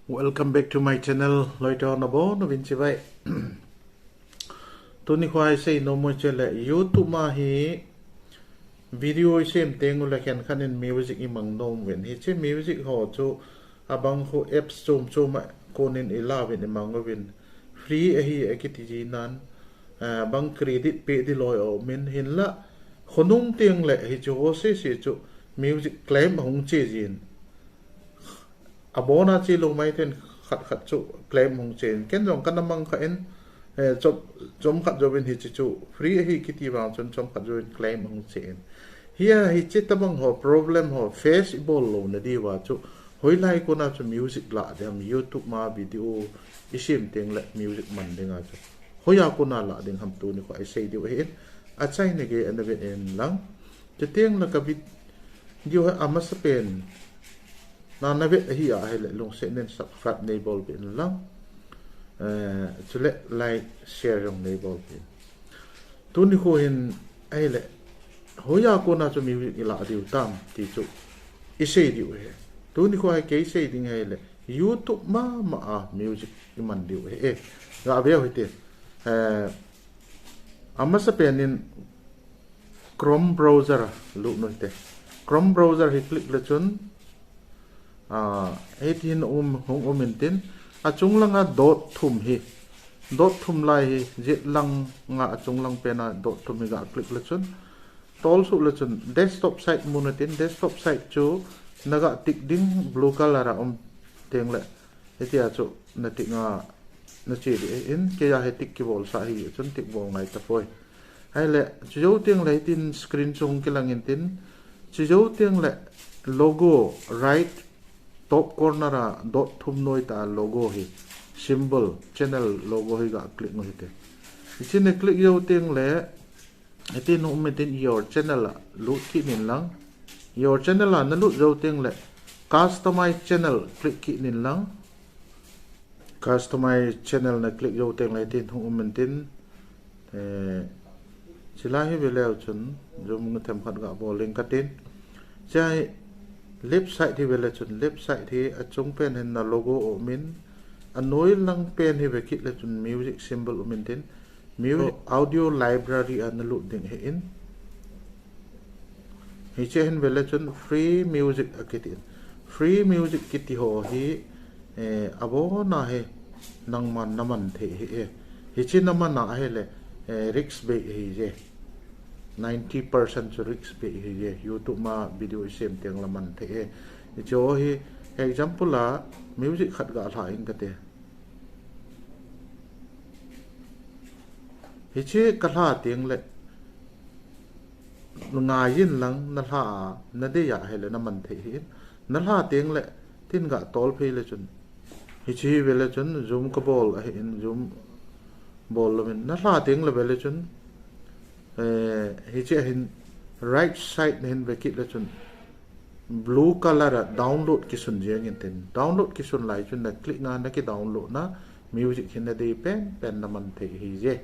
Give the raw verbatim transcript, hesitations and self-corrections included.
Welcome back to my channel, loite ho nabonchauvin chibai. Tuni kho a isei nom u chu le YouTube ma hi video isem teng u le khenkhat in music imang nom uvin. Hiche music ho chu abang kho apps chom chom a konin ilauvin imang uvin. Free ahi akiti jinan, ah, bang credit pe di loi aumin hinla khonung teng le hiche ho sese chu music claim ahung che jin. Abona chelou maithei in khat khat chu claim ahung chen. Ken jong kana mang kha in, eh, chom, chomkhat jouvin hiche chu free ahi kiti vang chun chomkhat jouvin claim ahung chen. Hia hiche tabang ho problem ho face ibol louna diuva chu hoilai kona chu music lah ding ham, YouTube ma video isem teng le music man dinga chu hoiya kona lah ding ham tuni kho a isei diu ahin, achaina gei ana vet in lang. Chuteng le ka video hi amasapen na navet ahi ahile lungset in subscribe neibol peh in lang. Eh, chule like, share jong neibol peh in. Tuni kho hin ahile hoiya kona chu music ilah diu tam ti chu isei diu ahi. Tuni kho a kei sei ding ahile YouTube mama a music iman diu ahi. Gave u hite. Eh, amasapen in Chrome browser a lut u hite. Chrome browser hi click le chun, ah, hitin um, hung um intin, achung langa dot thum hi, dot thum lai hi, jet langa achung lang pena dot thum hi ga click le chun, tolsuh le chun desktop site mu natin, desktop site chu naga tick ding blue color a um teng le, hitia chu na tick nga na che ding in, keija hi tick kibol sa hi chun tick bol ngai tapoi. Ahile, chujou teng le hitin screen chu hung kilang intin, chujou teng le logo right top corner a dot thum noi ta logo hi symbol, channel logo hi ga click u hite. Hiche na click jou teng le, hitin hung um intin your channel a lut kit in lang. Your channel a na lut jou teng le customize channel click kit in lang. Customize channel na click jou teng le hitin hung um intin, eh, chulai hi ve leu chun zoom themkhat ga bol ing katin. Chulai left side hi ve le chun, left side hi achung pen hin na logo um in, anoi lang pen hi ve kit le chun music symbol um intin, mu-, audio library a na lut ding ahin. Hiche hin ve le chun free music akitin. Free music kiti ho hi, eh, abona hi nangman na man thei ahi. Hiche na man ahile, eh, risk bei ahije. Ninety percent chu risk bei ahije. YouTube ma video isem teng le man thei ahi. Hiche ho hi example a music khat ga lha ing kate. Hiche ka lha teng le ngai in lang, na lha a na dei ahile na man thei ahin. Na lha teng le tin ga tol phei le chun, hiche hi ve le chun zoom ka bol ahin, zoom bol louvin. Na lha teng le ve le chun, eh, hiche ahin right side na hin ve kit le chun blue color a download kisun jeng intin. Download kisun lai chun na click nga na ki download na music hi na dei pen pen na man thei ahije.